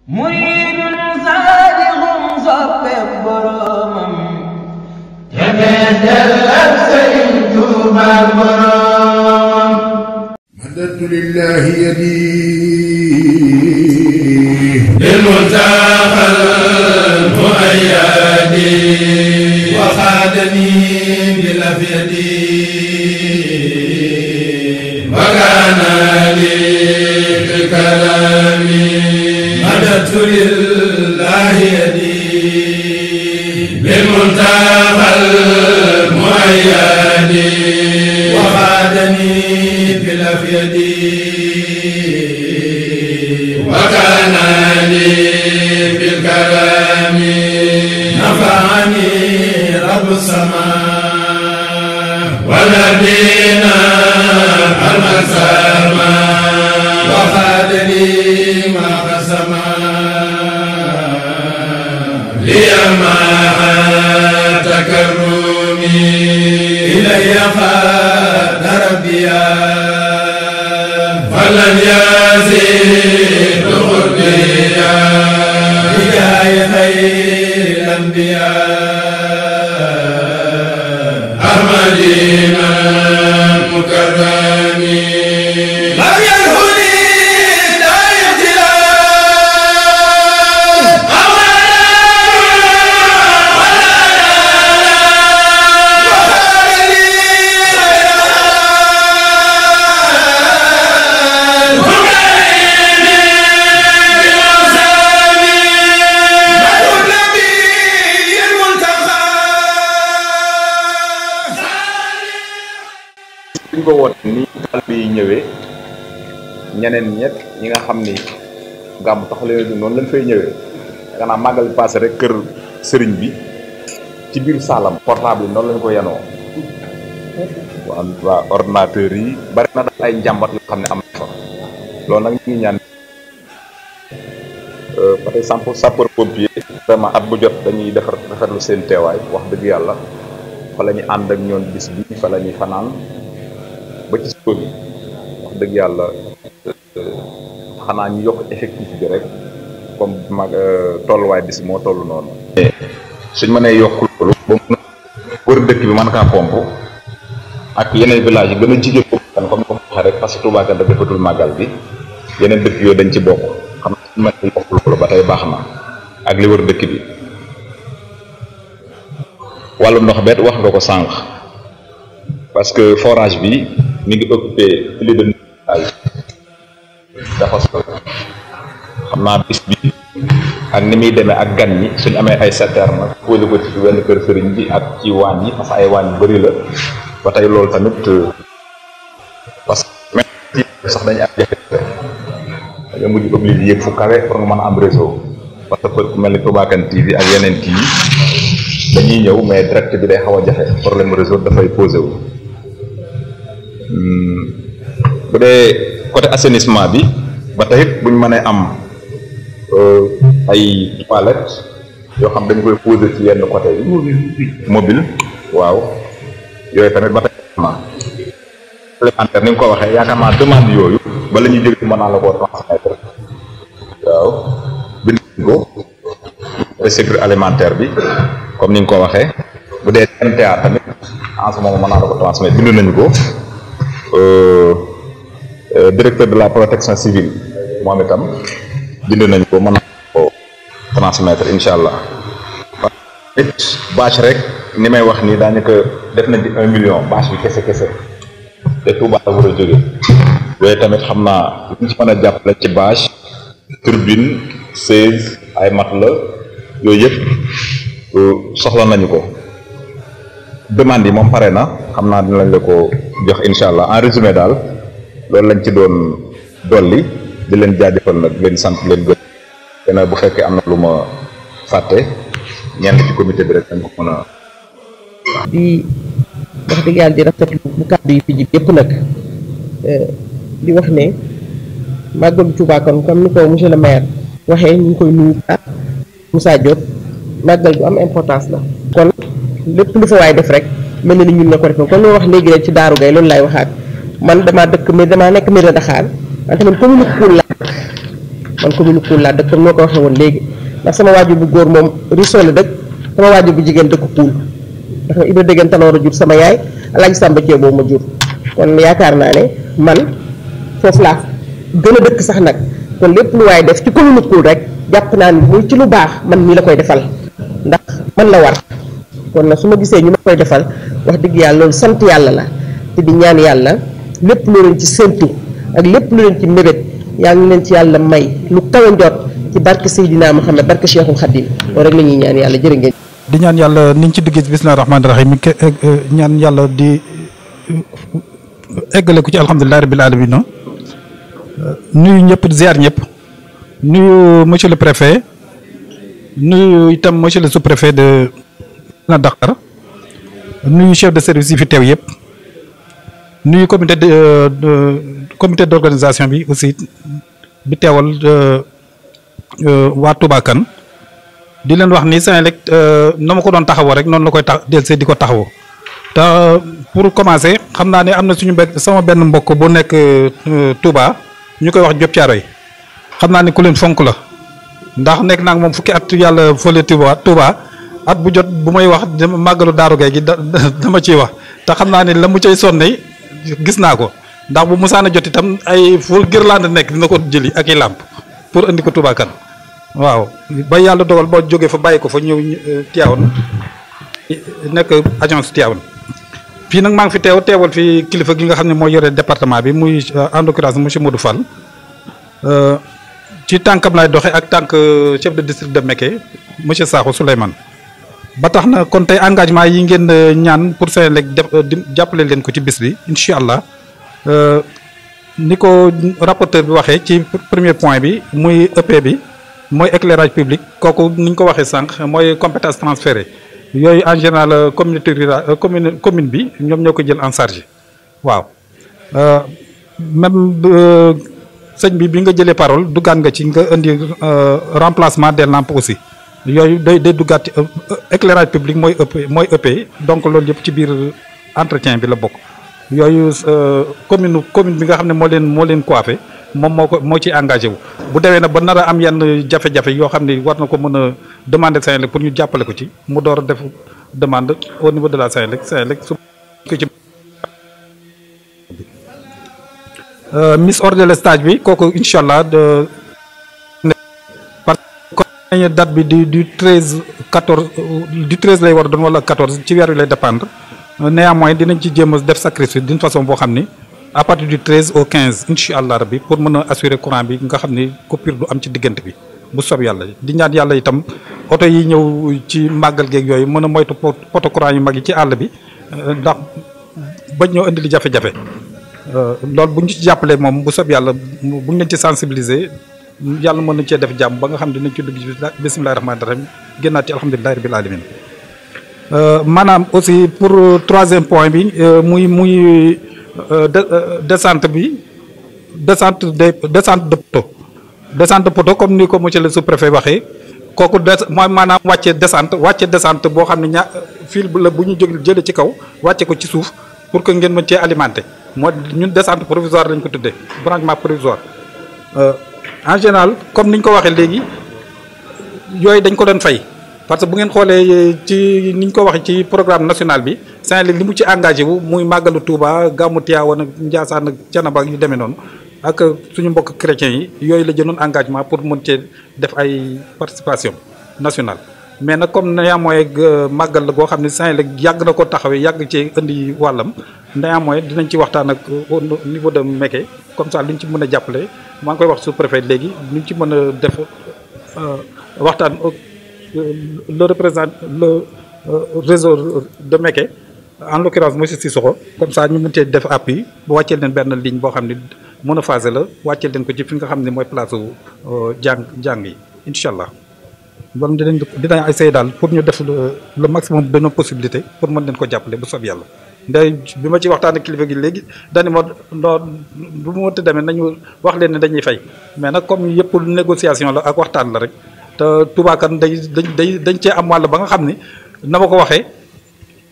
muridun saadixun soppeb boromam te feesal ak Sëriñ Tuuba borom. madadtu lillahi yadi lil muntaxal muayyadi wa xaadani bil afyadi wa kaana li bil kalami madadtu lillahi yadi lil muntaxal muayyadi wa xaadani bil afyadi wa kaana li bil kalami nafa'ani rabbu samaa wal ardina al-sama wa khadani ma qasama li ma takarrumi ilayya qad rabbiya falan yazid qurbiya bijaahi khayril anbiya ahmadina mukarrami lam yanhuni dayatila ñu ko woote ni taalibe yi ñëwee ñeneen ñett ñi nga xam ni gàmmu tax leen du noonu lañ fay ñëwee xanaa màggal bi passé rek kër sëriñ bi ci biir saalam portable yi noonu lañ ko yenoo waa ordinateur yi bari na daal ay njàmbat yoo xam ne am na fa loolu nag ñu ngi ñaan par exemple sapeur pompier vraiment at bu jot dañuy rafetlu seen teewaay wax dëgg yàlla fa la ñuy ànd ak ñoon bis bi fa la ñuy fanaan ba ci suba bi wax dëgg yàlla xanaa ñu yokk effectif bi rek comme mag tolluwaay bis moo toll noonu. suñ mënee yokk loolu ba mun a wër dëkk bi mën kaa pomp ak yeneen village yi gën a jigéen ko comme ni ko waxee rek parce que Touba Kane defatul màggal bi yeneen dëkk yooyu dañ ci bokk xam na suñ mënee yokk loolu ba tey baax na ak li wër dëkk bi. wàllu ndox bet wax nga ko sànq parce que forage bi mi ngi occupé plus de dafa solo xam naa bis bi ak ni muy demee ak gan ñi suñ amee ay citerne posé ko ci wenn kër sëriñ bi ak ci waañ yi parce que ay waañ yu bëri la ba tey loolu tamit parce que même sax dañu am jafe-jafe dañoo mujj obligé yëg fu kawe pour nga mën a am réseau parce que ku mel ni Touba Kane TV ak yeneen kii dañuy ñëw mais direct bi day xaw a jafe problème réseau dafay posé wu. bu dee côté assainissement bi ba tey buñ mënee am ay toilettes yoo xam dañ koy posé ci yenn côté yi mobile waaw yooyu tamit ba tey alimentaire ni nga ko waxee yaakaar naa demande yooyu ba la ñuy jóge mën naa la koo transmettre waaw bind ko sécurité alimentaire bi comme ni nga ko waxee bu dee NTA tamit en ce moment mën naa la ko transmettre bind nañu ko directeur de la protection civile moom itam bind nañu ko mën naa ko transmettre incha allah. bâche rek ni may wax nii daanaka def nañ ci 1 million bâche bi kese te Touba la war a jóge yooyu tamit xam naa luñ ci mën a jàppale ci bâche turbine 16 ay matelas yooyu yëpp soxla nañu ko. demande yi moom pare na xam naa dinañ la ko jox incha allah en résumé daal loolu lañ ci doon dolli di leen jaajëfal nag leen sant leen gën dina bu fekkee am na lu ma fàtte ñenn ci comité bi rek dañ ko mën a. di wax dëgg yàlla di rafetlu bu kàddu yi fi jib yëpp nag di wax ne màggalu Touba Kane comme ni ko monsieur le maire waxee ñu ngi koy nuyu Moussa Diop màggal bu am importance la kon lépp lu fa waay def rek mel na ni ñun la ko defee kon loo wax léegi rek ci Daaru Gay loolu laay waxaat man damaa dëkk mais damaa nekk Mérina Dakhar man tamit commune Koul la man commune Poul laa dëkk comme noo ko waxee woon léegi ndax sama waajur bu góor moom Rousseau la dëkk sama waajur bu jigéen dëkk Poul ndax ma Ibra Déggan Tanoor a jur sama yaay Alaaji Samba Thié boobu ma jur kon yaakaar naa ne man foofu laa gën a dëkk sax nag kon lépp lu waaye def ci commune Poul rek jàpp naa ni muy ci lu baax man mii la koy defal ndax man la war kon nag su ma gisee ñu ma koy defal wax dëgg yàlla loolu sant yàlla la te di ñaan yàlla lépp lu leen ci séntu ak lépp lu leen ci mébét yaa ngi leen ci yàlla may lu kawe njot ci barke Seydina Muhammad barke Cheikhul Khadim loolu rek la ñuy ñaan yàlla jërë ngeen. di ñaan yàlla niñ ci duggee bismillaahi rahmaani rahiim ñaan yàlla di eggale ko ci alhamdulilah rabbil alamin nuyu ñëpp ziar ñëpp nuyu monsieur le préfet nuyu itam monsieur le sous-préfet de Dakar nuyu chef de service yi fi teew yëpp nuyu comité d'organisation bi aussi bi teewal waa Touba Kane di leen wax ni Senelec na ma ko doon taxawoo rek noonu la koy dellusee di ko taxawoo te pour commencer xam naa ne am na sama benn mbokk bu nekk Touba ñu koy wax Diop Thiaroye xam naa ne ku leen fonk la ndax nekk naa moom fukki at yàlla fële Touba at bu jot bu may wax màggalu Daaru Gay gi dama ciy wax te xam naa ne la mu cay sonne gis naa ko ndax bu musaana jot itam ay fu girlande nekk dina ko jëli ak i làmp pour indi ko Touba Kane waaw ba yàlla dogal boo jógee fa bàyyi ko fa ñëw Tivaouane nekk agence Tivaouane fii nag maa ngi fi teewal fi kilifa gi nga xam ne moo yore département bi muy en l'occurrence monsieur Modou Fall ci tànkam lay doxe ak tànk chef de district de Mékhé monsieur Sakho Souleymane ba tax na kon tey engagement yi ngeen ñaan pour Senelec jàppale leen ko ci bis bi incha allah ni ko rapporteur bi waxee ci premier point bi muy EP bi mooy éclairage public kooku ni ñu ko waxee sànq mooy compétence transférée yooyu en général communauté rurale commune bi ñoom ñoo ko jël en charge waaw même sëñ bi nga jëlee parole duggaan nga ci nga indi remplacement des lampes aussi yooyu day duggaat ci éclairage public mooy EP donc loolu yëpp ci biir entretien bi la bokk yooyu commune bi nga xam ne moo leen coiffé moom moo ci engagé wu bu demee nag ba nar a am yenn jafe-jafe yoo xam ne war na ko mën a demander Senelec pour ñu jàppale ko ci mu door a def demande au niveau de la Senelec su ko ci mise hors de stage bi kooku incha allah parce que date bi du 13 lay war a doon wala 14 ci weer wi lay dépendre néanmoins dinañ ci jéem a def sacrifice d'une façon boo xam ni à partir du 13 au 15 incha allah rabbi pour mën a assurer courant bi nga xam ni coupure du am ci diggante bi bu sob yàlla di ñaan yàlla itam oto yi ñëw ci màggal geeg yooyu mën a moytu poto courant yu mag yi ci àll bi ndax bañ ñoo indi li jafe-jafe loolu bu ñu ci jàppalee moom bu sob yàlla buñ leen ci sensibiliser yàlla mën nañ cee def jàmm ba nga xam ne dinañ ci dugg ci bismillahi rahmaani rahim génnaat ci alhamdulilahi rabbil alamin maanaam aussi pour troisième point bi muy descente de poto comme ni ko monsieur le sous-préfet waxee kooku mooy maanaam wàcce descente boo xam ne fil bu la bu ñu jëlee ci kaw wàcce ko ci suuf pour que ngeen mën cee alimenter moo ñun descente provisoire lañ ko tuddee branchement provisoire en général comme niñ ko waxee léegi yooyu dañ ko doon fay parce que bu ngeen xoolee ci niñ ko waxee ci programme national bi Senelec li mu ci engagé wu muy màggalu Touba gàmmu Tivaouane ak Ndiassane ak Thiénaba yu demee noonu ak suñu mbokk chrétiens yi yooyu la jëloon engagement pour mën cee def ay participation nationale mais nag comme néanmoins màggal la goo xam ne Senelec yàgg na ko taxawee yàgg cee indi wàllam néanmoins dinañ ci waxtaan ak au niveau de Mékhé comme ça luñ ci mën a jàppale maa ngi koy wax sous-préfet léegi luñ ci mën a def waxtaan le représentant le réseau de Mékhé en l'occurrence monsieur Sissoko comme ça ñu mën cee def appui bu wàccee leen benn ligne boo xam ne monophasé la wàccee leen ko ci fi nga xam ne mooy place jàng yi incha allah loolu dinañ essayer daal pour ñu def le maximum de nos possibilités pour mën leen ko jàppale bu soob yàlla. ndey bi ma ci waxtaan ak kilifa gi léegi dañu ma bu mu mënti demee nañu wax leen ne dañuy fay mais nag comme yëpp négociation la ak waxtaan la rek te Touba Kane dañ cee am wàll ba nga xam ni na ma ko waxee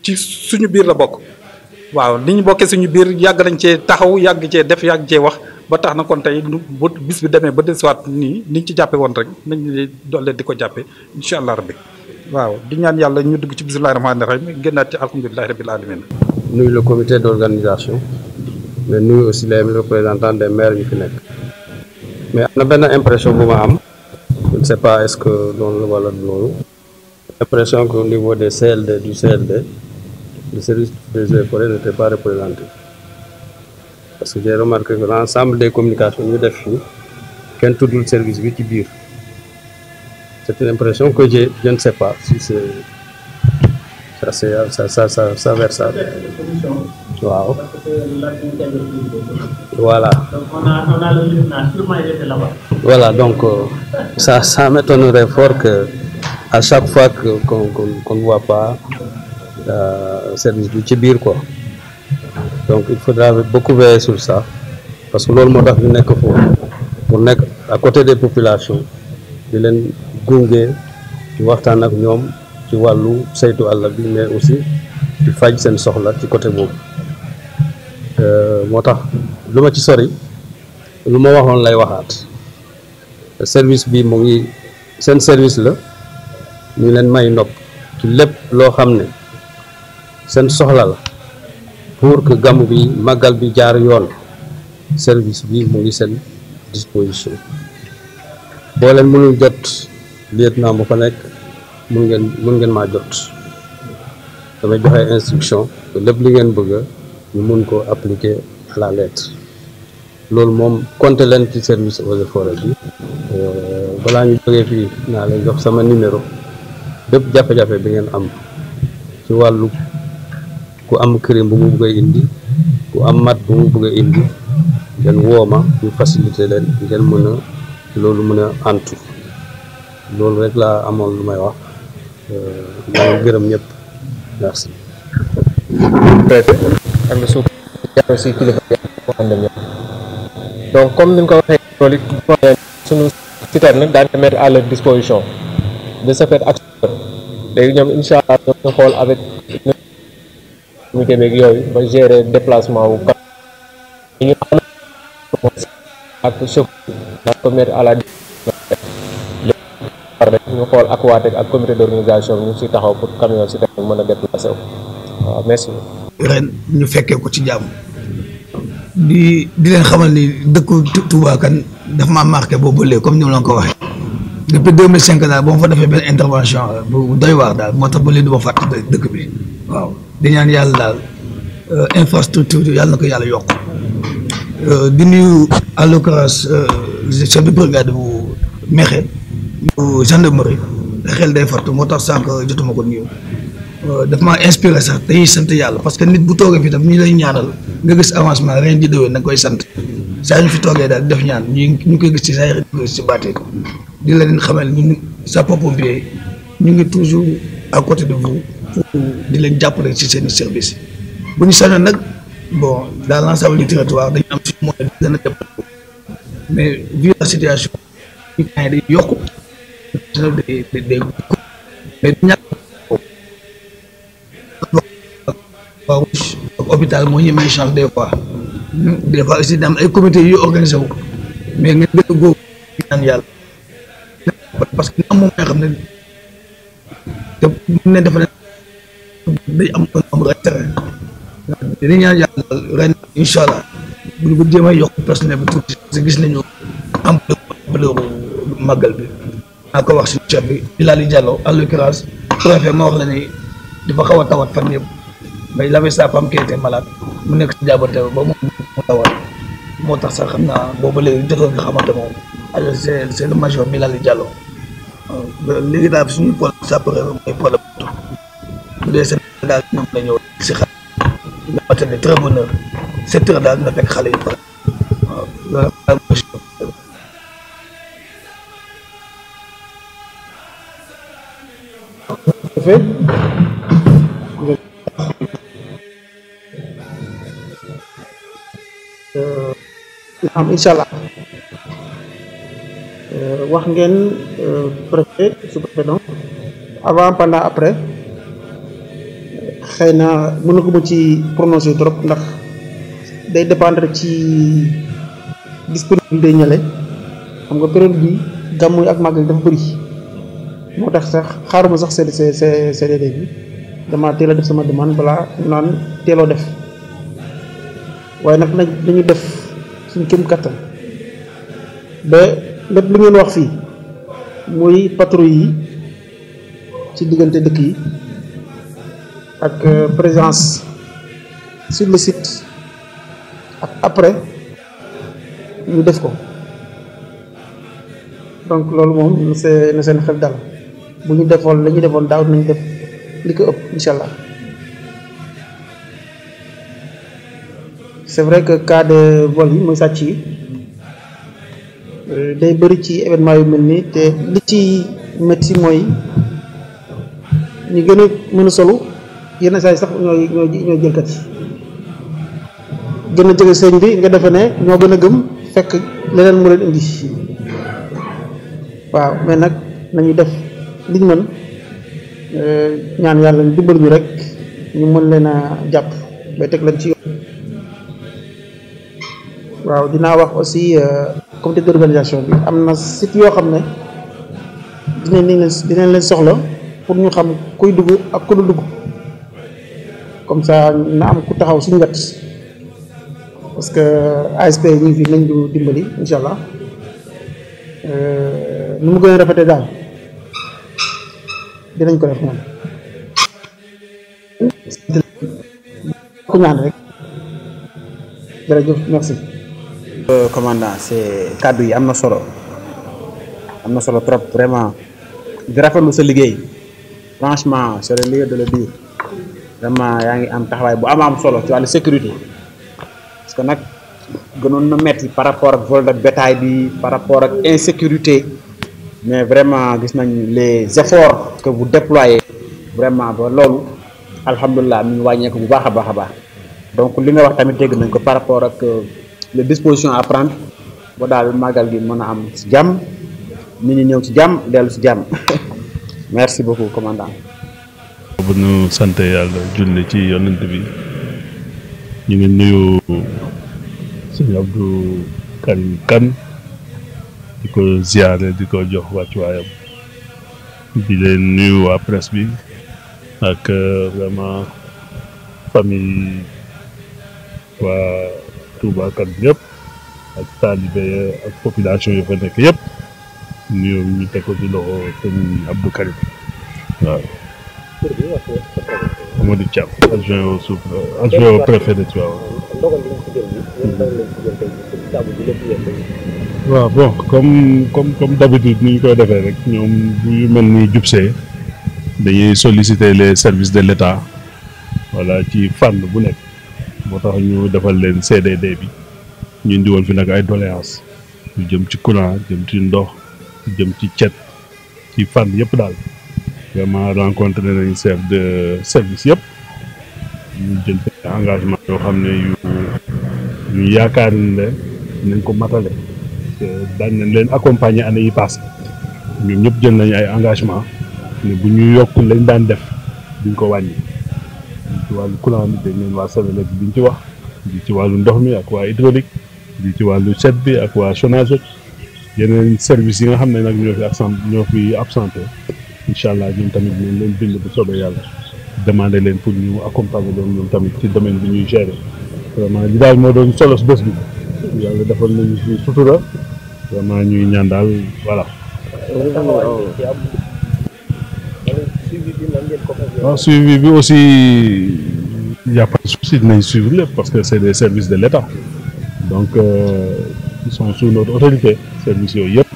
ci suñu biir la bokk. waaw ni ñu bokkee suñu biir yàgg nañ cee taxaw yàgg cee def yàgg cee wax ba tax na kon tey bu bis bi demee ba dellusiwaat nii niñ ci jàppe woon rek nañ doole di ko jàppe incha allah rabbi waaw di ñaan yàlla ñu dugg ci bismillahi rahmaani rahim génnaat ci alhamdulilahi rabbil alamin nuyu le comité d'organisation mais nuyu aussi les représentants des maires ñu fi nekk mais am na benn impression bu ma am je ne sais pas est-ce que loolu wala loolu impression qu'au niveau des CLD du CLD le service des eaux et forêts n'était pas représenté parce que j'ai remarqué que l'ensemble des communications ñu def fii kenn tuddul service bi ci biir c'est une impression que j'ai, je ne sais pas si c'est ça vers ça. Wow. Voilà. Donc on a le lieutenant, sûrement il était là-bas. Voilà, donc ça m'étonnerait fort que à chaque fois qu'on ne voit pas service du Tchibir, quoi. Donc il faudra beaucoup veiller sur ça parce que l'autre mot n'est que pour être à côté des populations, de les gunge ci waxtaan ak ñoom ci wàllu saytu àll bi mais aussi di faj seen soxla ci côté boobu moo tax lu ma ci sori lu ma waxoon lay waxaat service bi mu ngi seen service la ñu leen may nopp ci lépp loo xam ne seen soxla la pour que gàmmu bi màggal bi jaar yoon service bi mu ngi seen disposition boo leen mënul jot lieutenant bu fa nekk mun ngeen maa jot damay joxe instruction que lépp li ngeen bëgg ñu mun ko appliquer à la lettre loolu moom compter leen ci service eaux et forêts bi balaa ñu jógee fii naa leen jox sama numéro bépp jafe-jafe bi ngeen am ci wàllu ku am kërim bu mu bëgg a indi ku am mat bu mu bëgg a indi ngeen woo ma ñu faciliter leen ngeen mën a loolu mën a antu loolu rek laa amoon lu may wax maa ngi gërëm ñëpp merci. préfet ak le sous aussi kilifa yi ànd ak ñëpp donc comme ni ñu ko waxee loolu suñu citerne nag daañu mettre à leur disposition de ce fait action léegi ñoom incha allah ñoom ñu xool avec comité beeg yooyu ba gérer déplacement wu kat yi ñu xam ak chauffeur daa ko mettre à la ñu xool ak waateeg ak comité d'organisation bi ñu si taxaw pour camion si tamit mën a déplacer wu waaw merci. ren ñu fekkee ko ci jàmm di leen xamal ni dëkku Touba Kane dafa maa marqué boobu léegi comme ni ma la ko waxee depuis 2005 daal ba ma fa defee benn intervention bu doy waar daal moo tax ba léegi du ma fàtte dëkk bi waaw di ñaan yàlla daal infrastructure yàlla na ko yàlla yokk di nuyu en l'occurrence chef de brigade bu Mekhe bu gendarmerie xel day fàttu moo tax sànq jotuma ko nuyu daf maa inspiré sax dañuy sant yàlla parce que nit bu toogee fi tam ñu lay ñaanal nga gis avancement ren ji déwén da nga koy sant saa ñu fi toogee daal def ñaan ñu koy gis ci saa ñu koy gis ci bàttee di leen xamal ñun sapeurs-pompiers ñu ngi toujours à côté de vous pour di leen jàppale ci seen service bu ñu sañoon nag bon dans l'ensemble du territoire dañu am suñu moyen di gën a développé mais vu la situation ñu kaay day yokku day mais du ñàkk waaw ak hôpital moo ñu may chance des fois aussi am ay comités yu organisé wu mais ngeen gën a góob ñaan yàlla parce que am moom nga xam ne te bu ne dafa ne day am terrain dañuy ñaan yàlla ren incha allah bu ñu jéem a yokk personnel bi tuuti parce que gis nañu ampleur màggal bi naa ko wax suñu chef bi Bilali Diallo en l'occurrence préfet ma wax la ni dafa xaw a tawat fan yëpp mais il avait sa femme qui était malade mu nekk si jaabante ba mu tawat moo tax sax xam naa boobu léegi jotoon nga xamante moom c'est le major Bilali Diallo léegi daal suñuy problème ça peut mooy problème bu dee seen daal ñoom la ñëw si xale nga matin de très bonne heure 7 heures daal dina fekk xale yi pare waaw loolu daal am incha allah wax ngeen préfet sous-préfet donc avant pendant après xëy na mënu ko ma ci prononcer trop ndax day dépendre ci disponibilité ñële xam nga période bi gàmmu ak màggal dafa bëri moo tax sax xaaruma sax CDD bi dama teel a def sama demande balaa naan teeloo def waaye nag dañu def suñ kéem kattan ba lépp lu ngeen wax fii muy patrouille yi ci diggante dëkk yi ak présence sur le site ak après ñu def ko donc loolu moom na seen xel dal bu ñu defoon la ñu defoon daaw nañ def li ko ëpp incha allah. c'est vrai que cas de vol yi muy sàcc yi day bëri ci événement yu mel nii te li ci métti mooy ñu gën a mën a solu yenn saa yi sax ñooy jëlkat yi gën a jege sëñ bi nga defe ne ñoo gën a gëm fekk leneen mu leen indi waaw mais nag nañu def liñ mën ñaan yàlla dimbal ñu rek ñu mën leen a jàpp ba teg leen ci yoon. waaw dinaa wax aussi comité d'organisation bi am na site yoo xam ne dinañ leen soxla pour ñu xam kuy dugg ak ku dul dugg comme ça na am ku taxaw suñu wet parce que ASP ñu ngi fi nañ du dimbali incha allah nu mu gën a rafetee daal dinañ ko def moom ku ñaan rek jërëjëf merci. Commandant c'est kaddu yi am na solo trop vraiment di rafetlu sa liggéey franchement c'est le lieu de le dire vraiment yaa ngi am taxawaay bu am solo ci wàllu sécurité parce que nag gënoon na metti par rapport ak vol de bétail bi par rapport ak insécurité mais vraiment gis nañ les efforts que vous déployez vraiment ba loolu alhamdulilah mi ngi wàññeeku bu baax a baax donc li nga wax tamit dégg nañ ko par rapport ak les dispositions à prendre ba daal màggal gi mën a am ci jàmm nit ñi ñëw ci jàmm dellu ci jàmm merci beaucoup commandant. bu ñu sant yàlla julli ci yonent bi ñu ngi nuyu sëñ Abdou Karim Kane di ko ziare di ko jox wàccuwaayam di leen nuyu waa presse bi ak vraiment famille waa Touba Kane yëpp ak taalibe ak population yi fa nekk yëpp nuyoo ñu teg ko ci loxo sëñ Abdou Karim waaw. Amadou Thiam adjoint au préfet de Tivaouane. waaw bon comme d'habitude ni ñu koy defee rek ñoom bu yu mel ni jubsee dañuy solliciter les services de l'État voilà ci fànn bu nekk moo tax ñu defal leen CDD bi ñu indiwoon fi nag ay doléances yu jëm ci courant jëm ci ndox jëm ci cet ci fànn yëpp daal vraiment rencontré nañ chef de service yëpp ñu jël engagement yoo xam ne yu yaakaar ne nañ ko matale daañ nañ leen accompagner année yi passé ñoom ñëpp jël nañu ay engagement ne bu ñu yokk lañ daan def duñ ko wàññi ci wàllu courant bi dañ leen waa Senelec biñ ci wax di ci wàllu ndox mi ak waa hydraulique di ci wàllu set bi ak waa Sonaged yeneen service yi nga xam ne nag ñoo fi absenté incha allah ñun tamit ñu leen bind bu soobee yàlla demandé leen pour ñu accompagner leen ñoom tamit ci domaine bi ñuy gérer vraiment li daal moo doon solos bés bi yàlla defal nañu ci sutura vraiment ñuy ñaan daal voilà. waaw suivi bi aussi y a pas de souci dinañ suivre lépp parce que c'est des services de l'État donc ils sont sous notre autorité services yooyu yëpp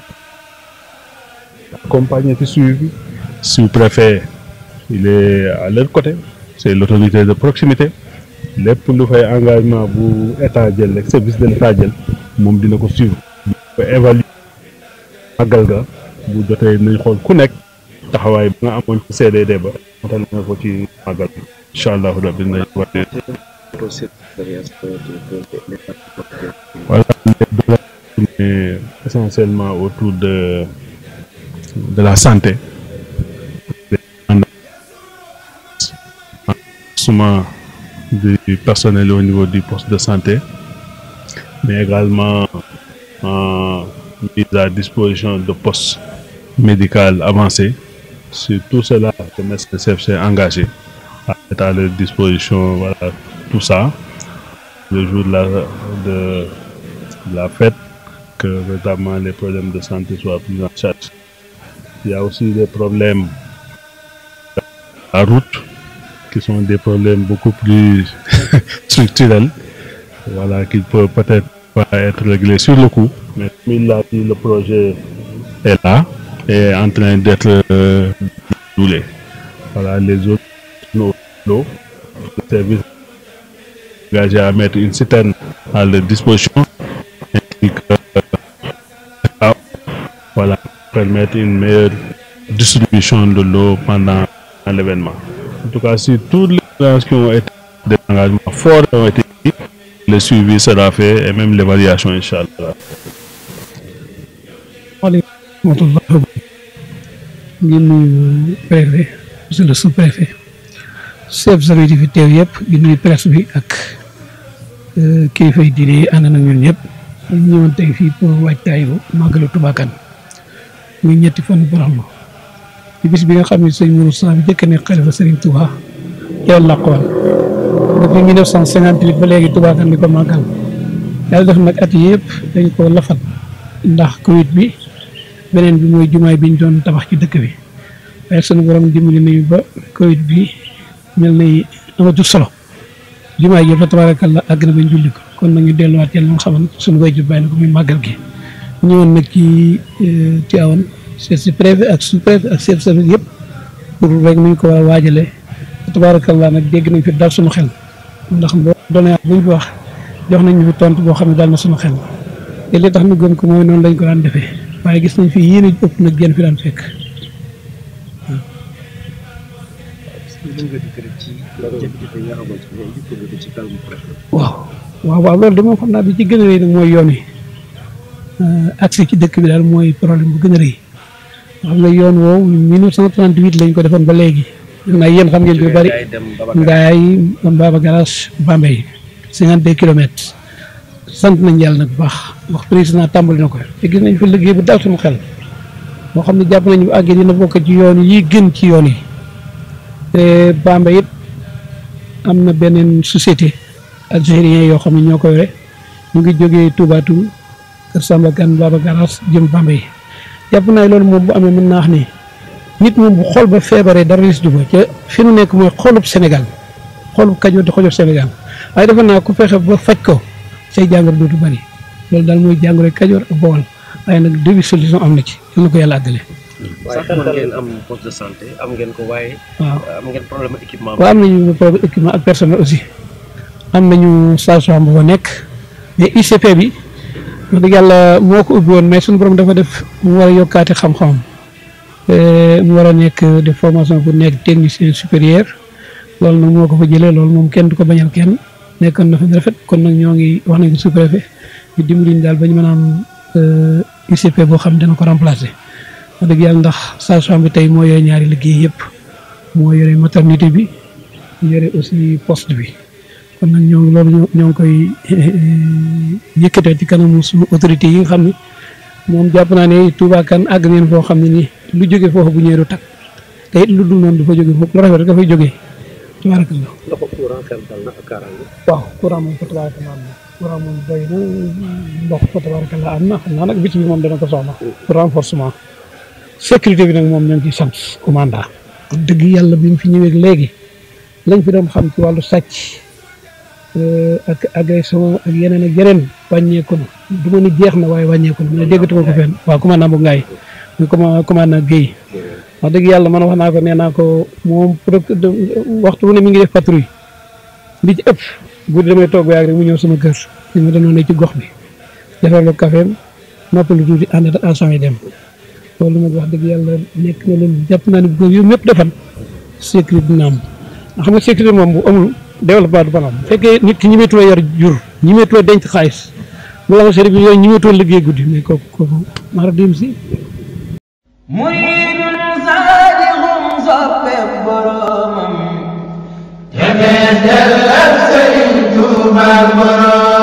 accompagner ci suivi bi sous-préfet il est à leur côté c'est l'autorité de proximité lépp lu fay engagement bu état jël rek service de l'État jël moom dina ko suivre ba évaluer màggal ga bu jotee nañ xool ku nekk taxawaay bi nga amoon ci CDD ba matal na ko ci màggal bi incha allahu rabbi nañ wate voilà mais essentiellement autour de la santé suma du personnel au niveau du poste de santé mais également mise à disposition de postes médicaux avancés. Sur tout cela, le MSCF s'est engagé à mettre à leur disposition, voilà, tout ça, le jour de la fête, que véritablement les problèmes de santé soient pris en charge. Il y a aussi des problèmes à route, qui sont des problèmes beaucoup plus structurels, voilà, qui peuvent peut-être pas être réglés sur le coup, mais comme il l'a dit, le projet est là et est en train d'être déroulé. Voilà, les autres, l'eau, le service engagé à mettre une citerne à leur disposition, ainsi que, voilà, permettre une meilleure distribution de l'eau pendant l'événement. En tout cas, si toutes les choses qui ont été des engagements forts ont été pris, le suivi sera fait et même l'évaluation, Inch'Allah. ngi nuyu préfet monsieur le sous-préfet chef service yi fi teew yëpp di nuyu presse bi ak kilifa yi diine yi ànd na ñun ñëpp ñu ñëwoon tey fii pour waajtaayu màggalu Touba Kane muy ñetti fan Boroxlu ci bis bi nga xam ne sëñ Mourou Sa bi jëkk ne xalifa Serigne Touba teewal làqoon depuis 1958 ba léegi Touba Kane di ko màggal yàlla def nag at yëpp dañ ko lafal ndax Covid bi beneen bi mooy jumaay bi ñu doon tabax ci dëkk bi waaye sunu borom dimbali nañu ba Covid bi mel na amatul solo jumaay yëpp fa tabarakallah àgg na ba ñu julli ko kon nag ñu delluwaat yàlla nga xaman suñu koy jub bàyyi na ko muy màggal gi ñëwoon nag ci Tivaouane chef si préfet ak sous-préfet ak chef service yëpp pour rek nu ñu ko war a waajalee tabarakallah nag dégg nañ fi dal suñu xel ndax boo doonee bu ñu fi wax jox nañ ñu fi tontu boo xam ne daal na suñu xel te li tax ñu gëm ko mooy noonu lañ ko daan defee waaye gis nañ fi yéen a ëpp nag gën fi daan fekk waaw loolu de moom xam naa bi ci gën a rëy nag mooy yoon wi accès ci dëkk bi daal mooy problème bu gën a rëy xam nga yoon woowu 1938 lañ ko defoon ba léegi def naa yéen xam ngeen bi bari ngaay Baba Garage Bambey 52 kilomètres sant nañ yàlla nag bu baax wax président tàmbali na ko te gis nañ fi liggéey bu dal suñu xel moo xam ne jàpp nañu bu àggee dina bokk ci yoon yi gën ci yoon yi te Bambey it am na beneen société algérien yoo xam ne ñoo ko yore ñu ngi jógee Touba Toul Kër Samba Kane Baba Garage jëm Bambey jàpp naa loolu moom bu amee mën naa wax ni nit moom bu xol ba feebaree dara ris du ko ca fi nu nekk mooy xolub Sénégal xolub Kajoor di xolub Sénégal waaye defe naa ku fexe ba faj ko say jàngoro dootu bari loolu daal mooy jàngoro Kajoor ak Bawol waaye nag début solution am na ci yal na ko yàlla àggale. sax mën ngeen am poste de santé am ngeen ko waaye. waaw am ngeen problème équipement. waaw am nañu problème équipement ak personnel aussi am nañu station bu fa nekk mais ICP bi wax dëgg yàlla moo ko ubbi woon mais suñu borom dafa def mu war a yokkaati xam-xamam mu war a nekk de formation pour nekk technicien supérieur loolu nag moo ko fa jëlee loolu moom kenn du ko bañal kenn nekkoon na fa rafet kon nag ñoo ngi wax nañu sous-préfet ñu dimbali ñu daal ba ñu mën a am ICP boo xam ne dana ko remplacer wax dëgg yàlla ndax station bi tey moo yore ñaari liggéey yëpp moo yore maternité bi yore aussi poste bi kon nag ñoo ngi loolu ñoo ngi koy yëkkatee ci kanamu suñu autorités yi nga xam ni moom jàpp naa ne Touba Kane àgg neen foo xam ne nii lu jóge foofu bu ñëwee du tag te it lu dul noonu du fa jóge foofu lu rafet rek dafay jógee tabarakallah. ndoxu courant xel dal na ak kaaraange. waaw courant moom fa tabarakallah am na courant moom doy na ndox fa tabarakallah am na xam naa nag bis bi moom dana ko soxla pour renforcement sécurité bi nag moom ñoo ngi ciy sant commandant dëgg yàlla bi mu fi ñëwee léegi lañ fi doon xam ci wàllu sàcc ak agression ak yeneen wàññeeku na du ma ni jeex na waaye wàññeeku na mu ne déggatuma ko fenn waaw commandant bu ngaay muy commandant Guèye wax dëgg yàlla man wax naa ko nee naa ko moom waxtu wu ne mi ngi def patrouille li ci ëpp guddi damay toog ba yàgg rek mu ñëw sama kër ñu ma danoon ne ci gox bi defal lu caféem noppalu tuuti ànd ak agent yi dem loolu nag wax dëgg yàlla nekk na leen jàpp naa ne bu yooyu yëpp defan sécurité dina am xam nga sécurité moom bu amul développement du banam bu fekkee nit ki ñimeetoo yor jur ñimeetoo denc xaalis bu la sëriñ bi yooyu ñimeetoo liggéey guddi mais kooku mara dem si muridun saadiqun soppe boromam te fees dell ak Sëriñ Tuuba borom